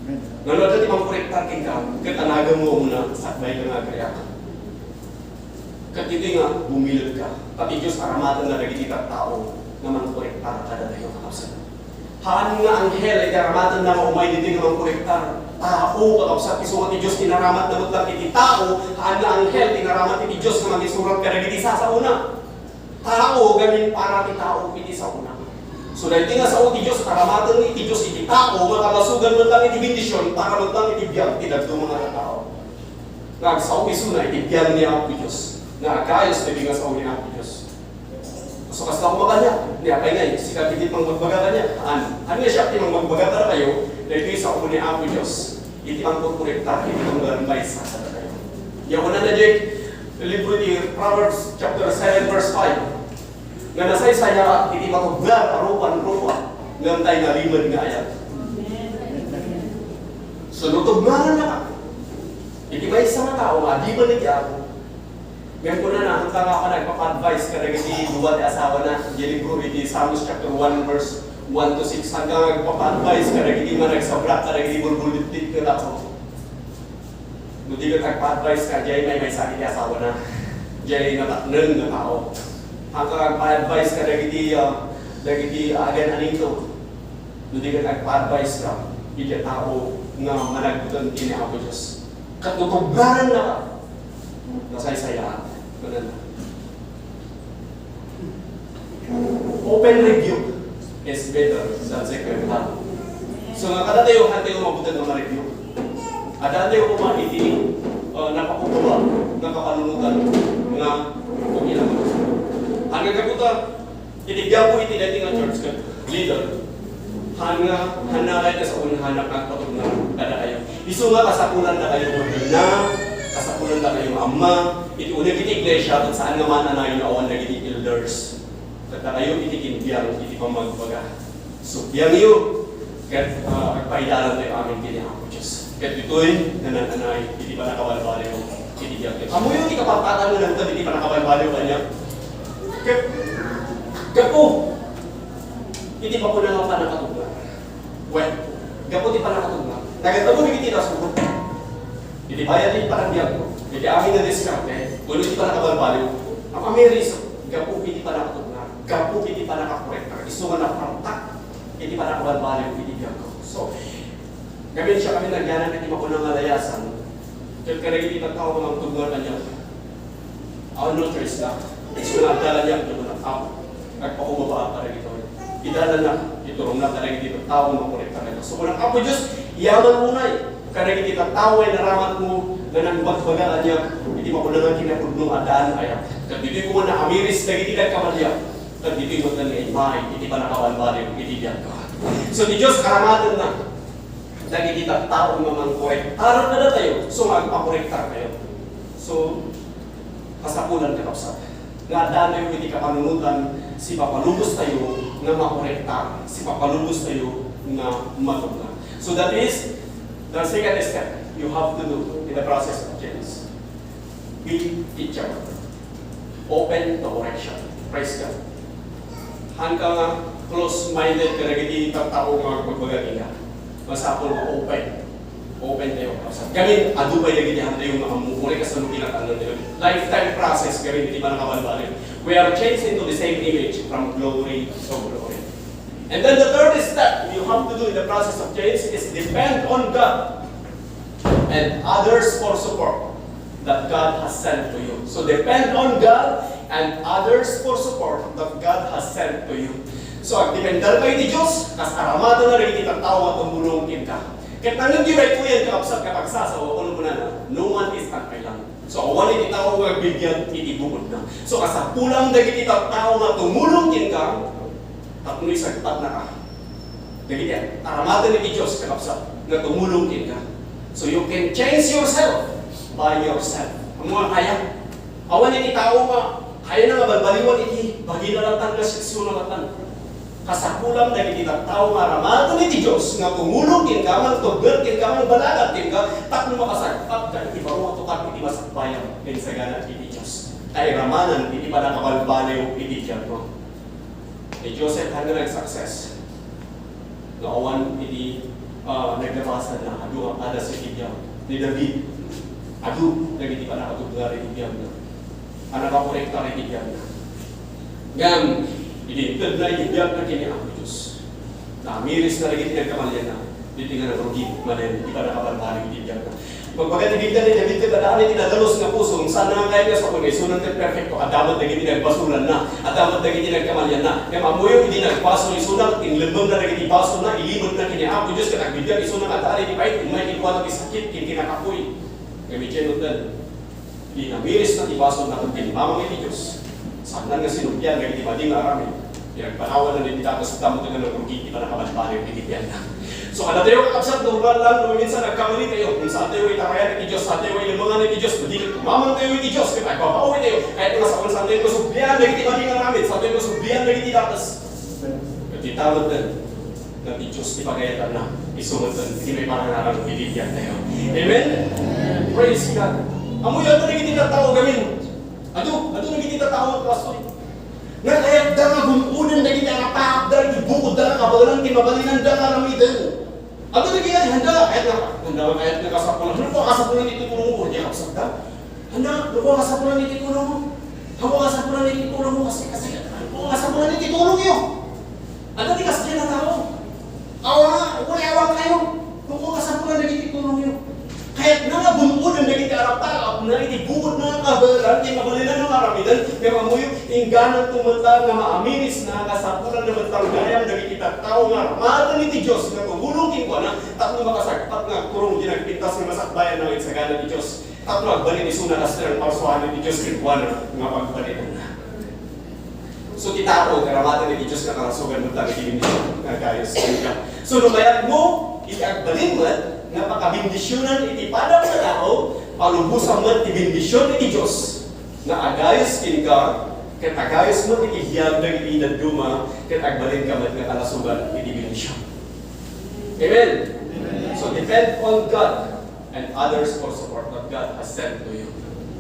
Amen. Ngem no adda ti mangkorektar kenka, ket anagem nga umuna, sakbay ka nga agriak. Ket iti nga, bumileg ka. Pati Dios, aramatenna dagiti tattao nga mangkorektar kadatayo, kakabsat. Haan nga anghel iti aramatenna nga umay ditoy nga mangkorektar. Tao, kakabsat, isu nga ti Dios ti naramatna met lang iti tao, haan nga anghel ti naramat iti Dios nga mangisurat kadagiti sasaona. Tao, gamin para ti tao iti saona. So, daytoy nga sao ti Dios, aramaten iti Dios iti tao, nga kamasogan met lang iti bendision, para met lang iti biag ti dadduma nga tattao. Nga agsao isuna iti biag ni Apo Dios, nga agkayos daytoy nga sao ni Apo Dios. So, kasta koma kaniak, ni apay ngay, sika ti mangmagbaga kaniak? Haan. Ania siak ti mangmagbaga kadakayo, daytoy sao ni Apo Dios, iti mangkorektar iti tunggal maysa kadakayo. Ania kunana diay libro ti Proverbs chapter seven, verse five, nga nasaysayaat iti matuggar a rupan-rupa, ngem tay nalimed nga ayat. So, no tugnarannak iti maysa nga tao nga adipen iti Apo, ngem kunana, hangka nga nagpapa-advise kadagiti dua ti asawana, diay libro iti Psalms chapter one, verse one to six, hangka nga nagpapa-advise kadagiti managsabrak kadagiti bulbulittit nga tao. No di ket agpa-advise ka, diay maymaysa iti asawana, diay natakneng nga tao. Hangka nga agpa-advise kadagiti, ah, dagiti agan-anito. No di ket agpa-advise ka, iti tao nga managbuteng ken ni Apo Dios. Ket no tugrarannaka, Nasaysayaan. Kunana, "Open rebuke is better than secret love." So, nga kadatayo, hatayo mabutan nga ma-rebuke. Adatayo koma iti, uh, napakukuba, nakapanunutan nga okay lang. Hanggang kabuta, iti biangko iti daytoy nga church ket leader, han nga, han nga kay sa unhanak agpatugna kadakayo. Isu nga kasapulandakayo nga ina, kasapulandakayo nga amma, iti uneg iti iglesia, ket saan nga man-anayon no awan dagiti elders. Ket dakayo iti kinbiang iti pammagbaga. Sublianyo, ket, ah, agpaidarantayo amin ken ni Apo Dios. Ket ditoy, nanan-anay iti pannakabalbaliw iti biag. Ammoyo ti kapartakan nga nangted iti pannakabalbaliw kaniak. Ket, gapu iti makunak nga pannakatugna. Well, gapu ti pannakatugna. Nagad-amo dagiti nasugot. Iti bayat ti panagbiagko, iti amin nga diskarte, wenno iti pannakabalbaliw, am-, amiris, gapu iti pannakatugna, gapu iti pannakakorektar, isu nga napartak iti pannakabalbaliw iti biagko. So, ngamin siak amin nagyanak iti makunak nga layasan, ket kadagiti tattao nga mangtugna kaniak, awan no choice la. Isu nga adda kaniak, Apo, agpakumabaak kadagitoy. Idalannak, iturongnak kadagiti tattao nga makorektar kaniak. So, kunak, Apo Dios, yaman unay kadagiti tattao nga inaramatmo nga nangbatbaga kaniak iti makunak nga kinapudno a daan a ayat. Ket ditoy koma naamiris dagiti nagkamaliak. Ket ditoy met nga immay iti pannakabalbaliw iti biagko. So, ti Dios aramatenna dagiti tattao nga mangkorektar kadatayo, so nga agpakorektartayo. So, kasapulan, kakabsat, nga addaantayo iti kapanunotan, sipapalubostayo nga makorektar, sipapalubostayo nga matugna. So that is the second step you have to do in the process of change. Be teachable. Open to correction. Praise God. Hangka nga close-minded kadagiti tattao nga agbagbagak ida. Masapul nga open. Open tayo. Gamin, adu pay dagiti hantayo nga ammo. Uray kasano kinatanggal tayo. Lifetime process gamin iti pannakabalbaliw. We are changed into the same image from glory to glory. And then the third step you have to do in the process of change is depend on God and others for support that God has sent to you. So depend on God and others for support that God has sent to you. So, agdependar kayo ti Dios, kas aramatenna dagiti tattao nga tumulong kenka. Ket nangngegyo daytoyen, kakabsat, ket agsasao, kunkunana, "No one is an island." So, awan iti tao nga agbibiag iti bukodna. So, kasapulan dagiti tattao nga tumulong kenka, tapno isagpatnaka dagiti aramaten iti Dios, kakabsat, nga tumulong kenka. So, you can change yourself by yourself. Ammo nga kaya, awan iti tao nga kayana nga balbaliwan iti bagina latta nga seksyon latta. Kasapulan dagiti tattao nga aramaten iti Dios nga tumulong kenka, mangtugger kenka, mangbalagat kenka, tapno makasagpatka iti baro a tukar iti masakbayan ken sagana iti Dios. Kairamanan iti pannakabalbaliw iti biagmo. Ni Joseph, handa nag-success. No awan iti, ah, naglabasanna, adu nga padas iti biag ni David. Adu dagiti pannakatuggar iti biagna. Pannakakorektar iti biagna. Ngem, idi intedna iti biagna ken ni Apo Dios, naamiris na dagiti nagkamalianna, ditoy nga nagrugi manen iti pannakabalbaliw iti biagna. Pagbaga ti Biblia ni David ket adda iti nadalus nga puso, saan nga kayat nga sapul nga isunan ket perfecto. Adda met dagiti nagbasolanna, adda met dagiti nagkamalianna. Ngem ammoyo, idi nagbasol isuna, inlemmengna dagiti basolna, ilibedna ken ni Apo Dios, ket agbiddang isuna nga adda iti pait, immay kenkuana ti sakit ken kinakapuy. Ngem idiay met, idi namirisna ti basolna ket kinamamang iti Dios, saan nga sinublian dagiti madi nga aramid. Pinagpanawanna iti datos, dammo ti nga nagrugi ti pannakabalbaliw iti biagna. So, kadatayo, kakabsat, normal lang no minsan nagkamali tayo. Minsan tayo itarayan iti Dios, sa tayo ilemengan iti Dios, no di ket kumamang tayo iti Dios, ket agbabawi tayo. Kayat nga saon, saan tayo masublian dagiti madi nga aramid, saan tayo masublian dagiti datos. Ket ita met, nga ti Dios ti pagayatanna, isu met ti maiparangarang iti biag tayo. Amen? Praise God. Ammoyo, adda dagiti tattao gamin. Adu, adu dagiti tattao, pastor. Nga kayatda nga gun-oden dagiti arapaapda iti bukodda nga kabaelan ti mabalinanda nga aramiden. Adda dagiti handa, kayat nga, handa nga kayat nga kasapulan. Ano po kasapulan iti tulong mo? Diak kabsatda. Handa, ano po kasapulan iti tulong mo? Ano po kasapulan iti tulong mo? Kasi, kasi, ano po kasapulan iti tulong yo? Adda ti kasdiay a tao. Awa, uray awan kayo. Ano po kasapulan dagiti tulong yo? Kayatna nga gun-oden dagiti arapaapna iti bukodna nga Inggananto met laeng nga maamirisna, kasapulanna met laeng gayam dagiti tattao nga aramaten iti Dios nga tumulong kenkuana tapno makasagpat nga agturong iti nagpintas nga masakbayan nga insagana ti Dios tapno agbalin isuna kas ti nangparsuaan ti Dios kenkuana nga pagbalinanna. So, ti tao, aramaten iti Dios nga kalasogan met laeng iti bendision nga agayos kenka. So, no kayatmo iti agbalin met nga pakabendisionan iti padam nga tao, palubosan met ti bendision iti Dios nga agayos kenka, ket agayos met iti biag dagiti dadduma, ket agbalinka met nga kalasogan iti bendision. Amen? So, depend on God and others for support that God has sent to you.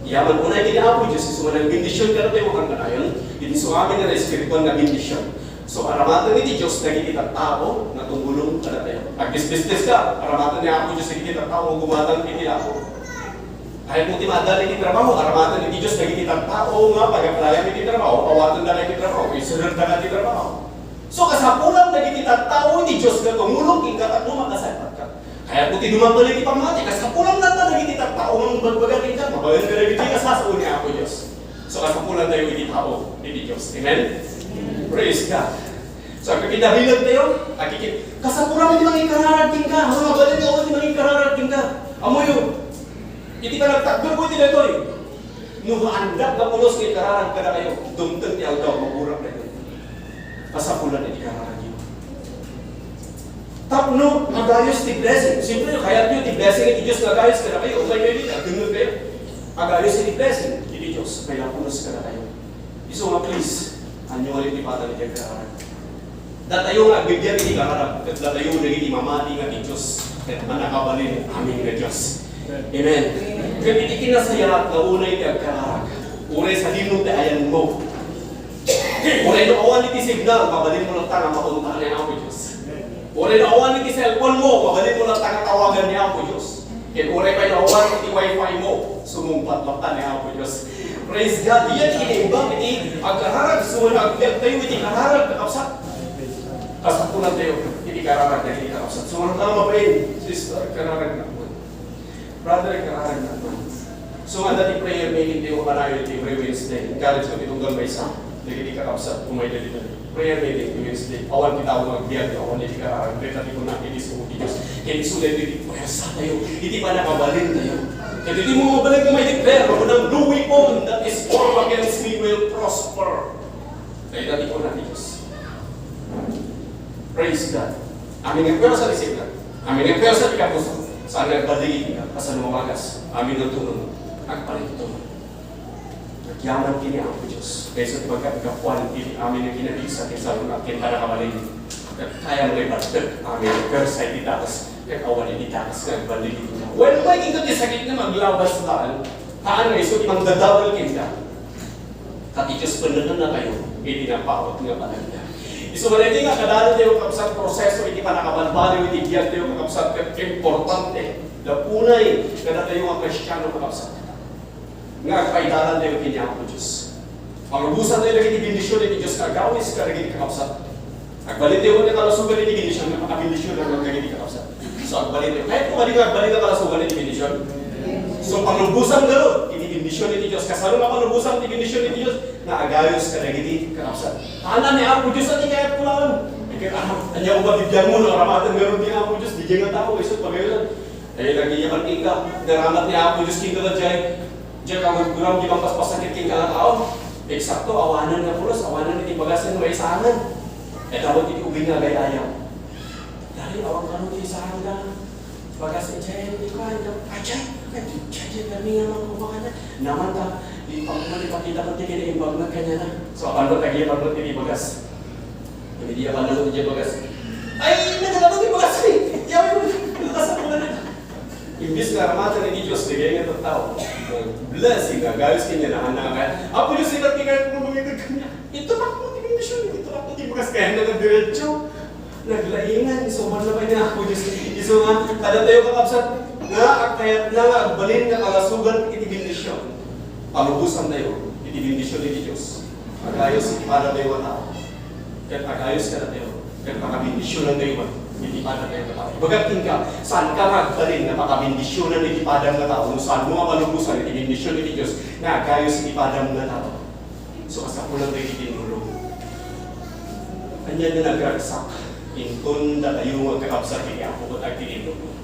Yaman unay ken Apo Dios, isu nga nagbendision kadatayo, kanayon, iti suamin nga espiritual nga bendision. So, aramaten iti Dios dagiti tattao nga tumulong kadatayo. Agbisbisneska, aramaten ni Apo Dios dagiti tattao nga gumatang iti lako. Kayatmo ti maadal iti trabaho, aramaten iti Dios dagiti tattao nga pag-applyan iti trabaho, awatenda iti trabaho, isurrender iti trabaho. So, kasapulan dagiti tattao iti Dios nga tumulong kenka tapno makasagpatka. Kayatmo ti dumamag iti pammati, kasapulan latta dagiti tattao nga imbagbaga kenka, mabalinka dagiti kasasao ni Apo Dios. So, kasapulantayo iti tao iti Dios. Amen? Praise God. So, agpipinabilangtayo, agkikit-, kasapulan iti mangikararag kenka, mabalinka iti mangikararag kenka. Ammoyo, iti panagtakderko iti daytoy, no haandak nga pulos nga ikararag kadakayo, dumteng ti aldaw, maburak daytoy. Kasapulan iti kararagyo. Tapno agayos ti blessing. Siyempre, kayatyo ti blessing iti Dios nga agayos kadakayo. Umaykayo dita, dengngegkayo. Agayos iti blessing iti Dios, mayat pulos kadakayo. Isu nga, please, ania nga iti patang iti agkararag. Datayo nga agbibiag iti kararag, ket datayo dagiti mamati nga ti Dios, ket mannakabalin amin nga Dios. Amen. Ket iti kinasayaat nga unay ti agkararag, uray sadino ti ayanmo. Uray no awan iti signal, mabalinmo latta nga maunta ni Apo Dios. Uray no awan iti cellphone mo, mabalinmo latta nga tawagan ni Apo Dios. Ket uray pay no awan iti wifi mo, sumungbat latta ni Apo Dios. Praise God. Diay ti kinaimbag iti agkararag, isu nga agbiagtayo iti kararag, kakabsat. Kasapulantayo iti kararag dagiti kakabsat. Sumangpet nga mabain, sister, kararag na. Brother, kararag na man. So, adda ti prayer meeting ti Ukanayo iti every Wednesday. Encourage ko ti tunggal maysa. Dagiti kakabsat, umayda dita. Prayer meeting ti Wednesday. Awan ti tao nga agbiag, awan ti kararag. Dagiti kunana iti suot ti Dios. Kaya isu daytoy ti puersatayo. Iti pannakabalintayo. Kaya iti mo mabalin nga may declare, kunam, "No weapon that is formed against me will prosper." Dayta ti kuna ti Dios. Praise God. Amin nga puwersa ti sigla. Amin nga puwersa ti kapuso. Saan nga agbaligi ka, kasano mawagas. Amin nga tulong. Agpalito. Nagyaman kini Apo Dios. Kaysa ti pagkagapuan iti amin nga kinabisa, ti salunat, ken pannakabalin. Ket kayam nga ibaddek amin nga puwersa iti daes. Ket awan iti daes nga agbaligi. Wen, pay ket ti sakit nga maglabas laeng. Haan nga isu ti mangdadabel kenka. Ket ti Dios pennenennatayo iti napaut nga panagda. Isu man iti nga kadalatayo, kabsat, proseso iti pannakabalbaliw iti biagtayo, kakabsat, ket importante, unay, kadatayo nga Kristiano, kakabsat, nga agpaidalantayo ken ni Apo Dios. Palubosantayo dagiti bendision iti Dios nga agawis kadagiti kakabsat. Agbalintayo nga kalasogan iti bendision nga makabendision dagiti kakabsat. So, agbalintayo. Kayatmo kadi nga agbalin nga kalasogan iti bendision? So, palubosan ngarud iti bendision iti Dios. Kasano nga palubosan ti bendision iti Dios? Nga agayos kadagiti kakabsat. Haan ni Apo Dios a ti kayatmo laeng. Ket, ah, ania ko mabibiangmo no aramaten ngarud ni Apo Dios, diay nga tao, isu pagayotan. Ay, lagi yaman kenka. Daramat ni Apo Dios kenka, jay. Diay kagurguram, di mangpaspasakit kenka nga tao. Eksakto, awanen nga pulos, awanen iti bagas nga maisaangan. Ket awan iti ubing nga agay-ayaw. Dari, awan kano ti isaanka. Bagas, jay, di ka, jay, jay, jay, kami nga mga kumakain. Naman ka, di pa mo ipakita mo ti kinaimbag mo kanya na. So, apan mo, tagi, apan mo, ti bagas. Iti diay panunot diay bagas. Ay, nagkatapat ti bagas, eh. Yaw, yung bagas ako na. Imbis nga aramaten iti Dios, diay nga tattao. Blessing nga, agayos kaniana, haan nga kaya. Apo Dios, ikat ti kayatmo mangitid kaniak. Itupak mo ti bendision, itupak mo ti bagas, kaya nga diretso. Naglaingan, isu man laeng ni Apo Dios. Isu nga, kadatayo, kakabsat, nga agkayatna nga agbalin nga kalasogan iti bendision. Palubosantayo iti bendision iti Dios. Agayos iti padatayo nga tao. Ket agayos kadatayo, ket pakabendisionantayo met iti padatayo nga tao. Ibagak kenka, saanka nga agbalin nga pakabendisionan iti padam nga tao, no saanmo nga palubosan iti bendision iti Dios nga agayos iti padam nga tao. So, kasapulan dagiti tinnulong. Ania nga nagragsak inton datayo nga agkakabsat iti Apo ket agtitinnulong?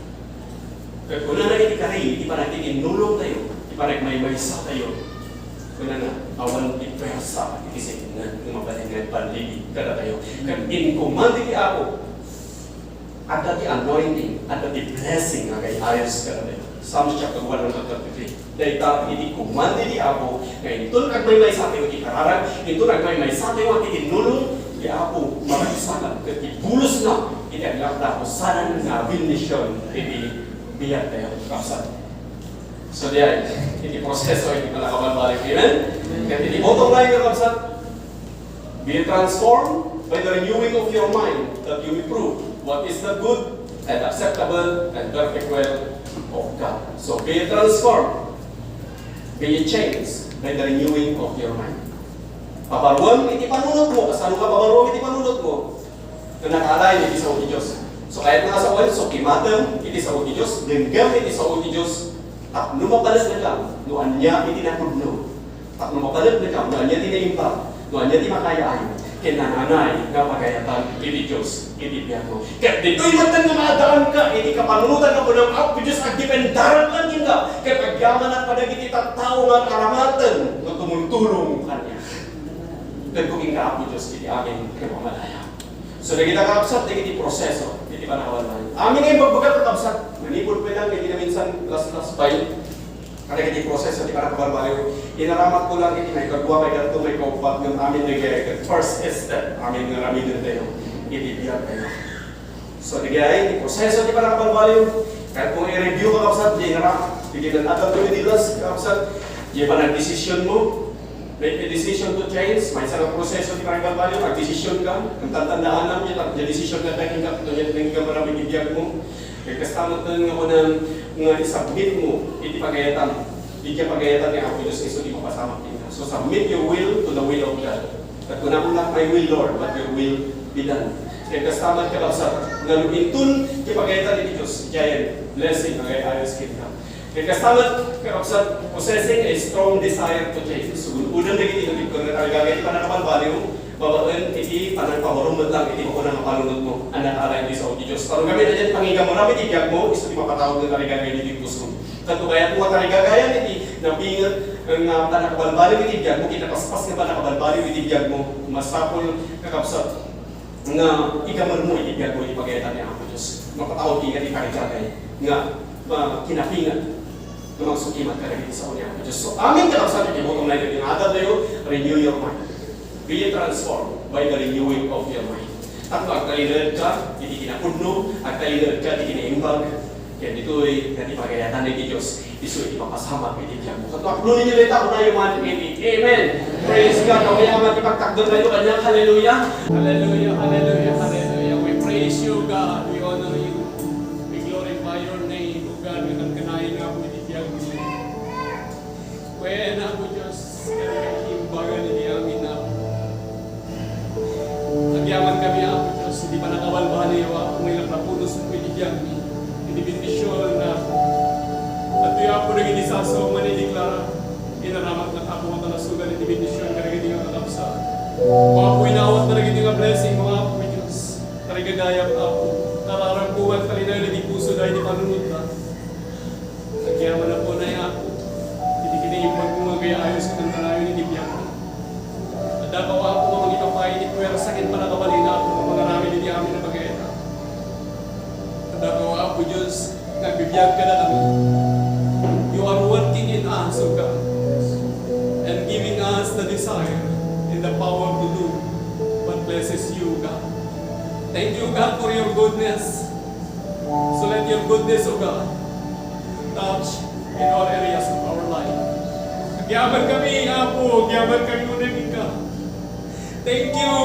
Ket kunana iti kari, iti panagtitinnulongtayo, iti panagmaymaysatayo, kunana, awan ti puwersa iti sipnget nga mabalin nga agpanlibig kadatayo. Ket inkuman ti Apo, adda ti anointing, adda ti blessing nga agay-ayos kadatayo. Psalms chapter one, verse thirty-three. Dayta iti kuman ti Apo nga inton agmaymaysatayo iti kararag, inton agmaymaysatayo nga agtitinnulong, ti Apo maragsakan ket ti bulosna iti aglapda, hosanna nga bendision iti biagtayo. Kakabsat. So, diay, iti proseso iti panakabalbaliw. Amen? Ket iti bottom line, kakabsat, be transformed by the renewing of your mind, that you may prove what is the good and acceptable and perfect will of God. So, be transformed, be changed by the renewing of your mind. Pabaruam iti panunotmo. Kasano nga pabaruam iti panunotmo? Nga nakaalayan iti sao ti Dios. So, kayat nga sao, sukimatem iti sao ti Dios, denggem iti sao ti Dios, tapno mapaneknekam no ania iti napudno, tapno mapaneknekam no ania ti naimbag, no ania ti makaayo-ayo, ken nananay nga pagayatan iti Dios iti biagmo. Ket ditoy metten nga maaddaanka iti kapanunotan nga kunam, Apo Dios, agdependarak laeng kenka, ket agyamanak kadagiti tattao nga ar-aramaten nga tumultulong kaniak. Ket kuminka, Apo Dios, iti amin nga pammadayag. So, dagita kakabsat, dagiti proseso iti panakabalbaliw. Amin nga imbagbaga, kakabsat, manipud pay lang iti naminsan last, last file, kadagiti proseso ti panakabalbaliw. Inaramat ko lang iti maikadua, maikatlo, maikaupat, ngem amin dagiti first step, amin nga aramiden tayo iti biag tayo. So, dagiti proseso ti panakabalbaliw, kayat kong i-review, kakabsat, di nga, di kita adda two videos, kakabsat, di panagdesisyon mo, Make a decision to change. Maysa nga proseso ti panagbalbaliw, agdesisyon ka. Ang tantandaanam, iti, iti decision nga daging ka, ito nga daging ka marami iti biag mo. Kay kasta mo nga kunam nga isubmit mo iti pagayatam. Iti pagayatan ni Apo Dios isu ti mapasamak kenka. So submit your will to the will of God. Ket kunam, "Not my will, Lord, but your will be done." Kay kasta met, kakabsat, nga no intun ti pagayatan iti Dios, giant blessing, agay-ayos kenka. Ket kasta met, kakabsat, possessing a strong desire to change. So, gun-odem dagiti nagibkon nga tarigagay ti panakabalbaliw, babaen iti panangpamarum met lang iti makunan nga panunotmo, a nakaalayan iti sao ti Dios. Tarigagay, adda ti pangigamram iti biagmo, isu ti mapatawag nga tarigagay iti puso. Ket no kayatmo nga tarigagayan iti napinget nga panakabalbaliw iti biagmo, kinapaspas nga panakabalbaliw iti biagmo, masapul, kakabsat, nga igamermo iti biagmo iti pagayatan ni Apo Dios. Mapatawag kenka ti tarigagay nga, ah, kinapinget nga mangsukimat kadagiti sao ni Apo Dios. So, amin, kakabsat, iti bottom line nga adda tayo, renew your mind. Be transformed by the renewing of your mind. Tapno agtalinaedka iti kinapudno, agtalinaedka iti kinaimbag, ken ditoy nga ti pagayatan dagiti Dios, isu iti mapasamak iti biagmo. Ket no apno ninyo dayta, kunayo man iti amen. Praise God. Awayaman ti pagtakdertayo kaniak. Hallelujah. Hallelujah, hallelujah, hallelujah. We praise you, God. We honor you. We glorify your name, O God. We recognize nga iti biagmi. Wen, Apo Dios, kadagiti imbagan iti amin, Apo. Agyamankami, Apo Dios, iti panakabalbaliw, Apo, nga inaplapunosmo iti biagmi, iti bendision, Apo. Adtoy, Apo, dagiti sasaom nga naideklara, inaramat nga, Apo, nga talasugan iti bendision kadagiti nga kakabsat. O Apo, inawat kadagiti nga blessing, O Apo Dios. Tarigagayam, Apo, kararagko nga agtalinaed iti pusoda iti panunotda. Agyaman, Apo, nay, Apo, iti kinaimbagmo nga agay-ayos ken kanayon iti biagmi. Addaka, Apo, nga mangipapay iti puwersa ken pannakabalin, Apo, nga mangaramid iti amin a pagayatan. Addaka, Apo Dios, nga agbibiag kadakami. You are working in us, O God, and giving us the desire and the power to do what pleases you, God. Thank you, God, for your goodness. So let your goodness, O God, touch in all areas of our life. Agyamankami, Apo, agyamankami unay kenka. Thank you,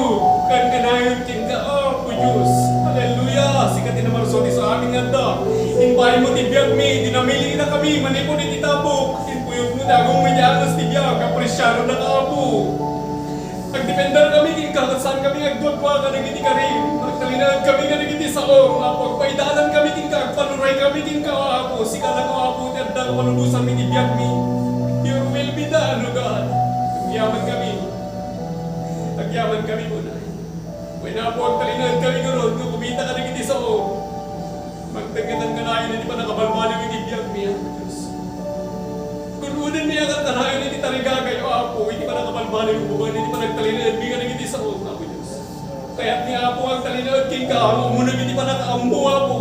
ken kanayon kenka, Apo Dios. Hallelujah! Sika ti namarso ti sa amin nga adda. Imbaymo ti biagmi, dinamilinakami manipud iti tabok. Impuyogmo ti agongmo iti anus ti biag, apresiaronaka, Apo. Agdepender kami kenka, ket saan kami agduadua kadagiti karim. Agtalinaed kami kadagiti saom, Apo. Agpaidanan kami kenka, agpanuray kami kenka, O Apo. Sika lang, O Apo, ti adda nga palubosanmi iti biagmi. Your will be done, O God. Agyamankami. Yaman kami, unay. Wen, Apo, agtalinaed kami ngarud nga kumita kadagiti sao. Mangted nga kanayon iti pannakabalbaliw iti biagmi, Apo Dios. Kun-unenmi a kanayon iti tarigagayo, Apo, iti pannakabalbaliw babaen iti panagtalinaedmi kadagiti sao, Apo Dios. Kayatmi, Apo, nga agtalinaed kenka, nga umuneg iti pannakaammo, Apo.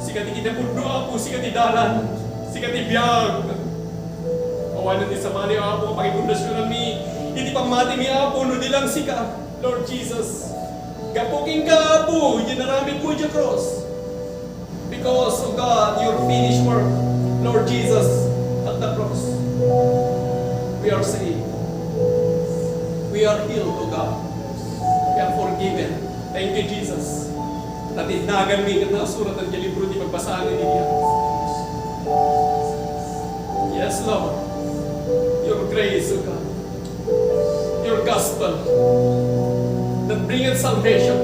Sika ti kinapudno, Apo, sika ti dalan, sika ti biag. Awanen ti sabali, Apo, a pakipundasionanmi iti pammatimi, Apo, no di lang sika, Lord Jesus. Gapu kenka, Apo, iti naramidmo iti cross. Because, O God, your finished work, Lord Jesus, at the cross, we are saved. We are healed, O God. We are forgiven. Thank you, Jesus. Natinnaganmi ket nasuratan ti libro ti pagbasaan iti biag. Yes, Lord. Your grace, O God. Your gospel that bringeth salvation.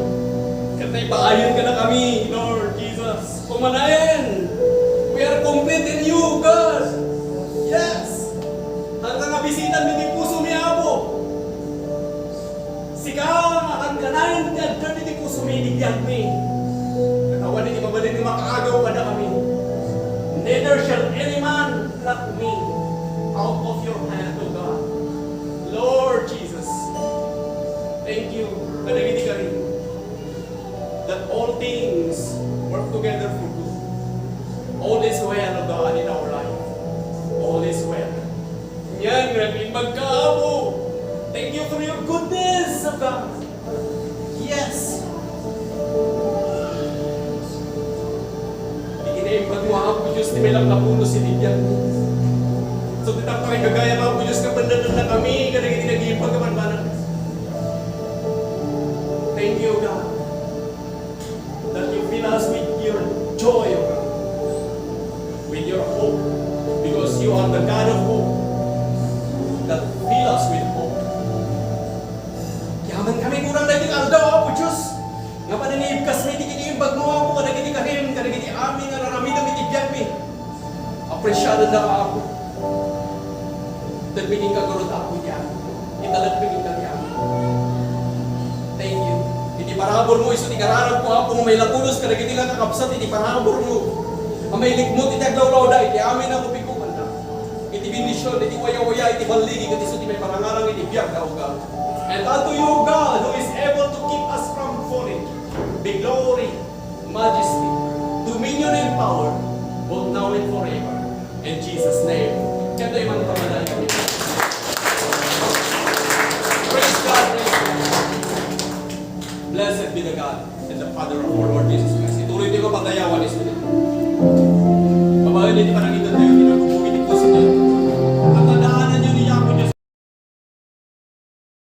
Ket naipaayon kadakami, Lord Jesus. Pumanayen, we are complete in you, God. Yes. Hanggang abisitan mi ti pusomi, Apo. Sika nga kankanayon ti agder iti pusomi, iti biagmi. Ket awan iti mabalin nga makaagaw kadakami. Neither shall any man pluck me out of your hand, O God. Lord Jesus, thank you kadagiti karim that all things work together for good. All is well, O God, in our life. All is well. Yan nga naimbag ka, Apo. Thank you for your goodness, O God. Yes. Iti naimbag mo, Apo Dios, ti may lang napulos iti biag. So, ti tapno gagayam, Apo Dios, nga panaganna kami kadagiti nag-iimbag a banbanag. Thank you, God, that you fill us with your joy, O God, with your hope, because you are the God of hope that fill us with hope. Yaman kami kurang dagiti aldaw, Apo Dios, nga pananibkasmi iti kiniimbag mo, Apo, kadagiti karim, kadagiti amin nga raramidam iti biagmi. Apresiaden da, Apo. Tedmi kenka ngarud, Apo, iti amin. Itedmi kenka ti amin. Thank you. Iti parabur mo, isu ti kararag ko, Apo, nga mailapulos kadagiti nga kakabsat iti parabur mo. Nga mailikmut iti aglawlawda iti amin a kupikupanda. Iti bendision, iti wayawaya, iti balligi, ket isu ti maiparangarang iti biag da, O God. And unto you, O God, who is able to keep us from falling, be glory, majesty, dominion, and power, both now and forever. In Jesus' name. Kaya tayo magpamadayo kami. Praise God, praise God. Blessed be the God and the Father of our Lord Jesus Christ. Ituloy tayo mapadayawan ni Sulit. Babaen, hindi pa nang